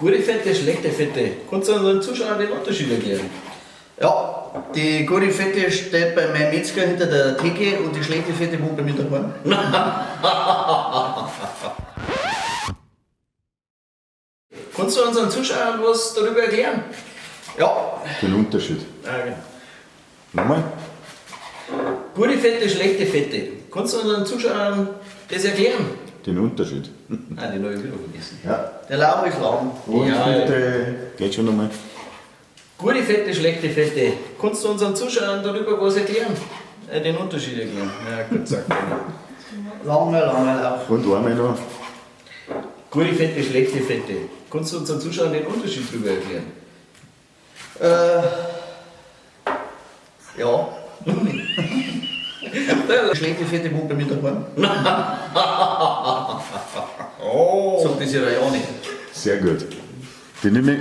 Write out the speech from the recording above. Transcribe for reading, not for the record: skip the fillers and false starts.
Gute Fette, schlechte Fette. Kannst du unseren Zuschauern den Unterschied erklären? Ja, die gute Fette steht bei meinem Metzger hinter der Theke und die schlechte Fette wohnt bei mir daheim. Kannst du unseren Zuschauern was darüber erklären? Ja. Den Unterschied. Ja, genau. Nochmal? Gute Fette, schlechte Fette. Kannst du unseren Zuschauern das erklären? Den Unterschied. Ah, den habe ich wieder vergessen. Ja. Der Lauch ist lahm. Und Ja, bitte. Geht schon nochmal. Gute Fette, schlechte Fette. Kannst du unseren Zuschauern darüber was erklären? Den Unterschied erklären. Ja, gut gesagt. Langer, langer Lauch. Und einmal noch. Gute Fette, schlechte Fette. Kannst du unseren Zuschauern den Unterschied darüber erklären? Ja. Die schlechte Fette wohnt bei mir daheim. Oh. Sagt das ja der Jani. Sehr gut. Die nehme ich.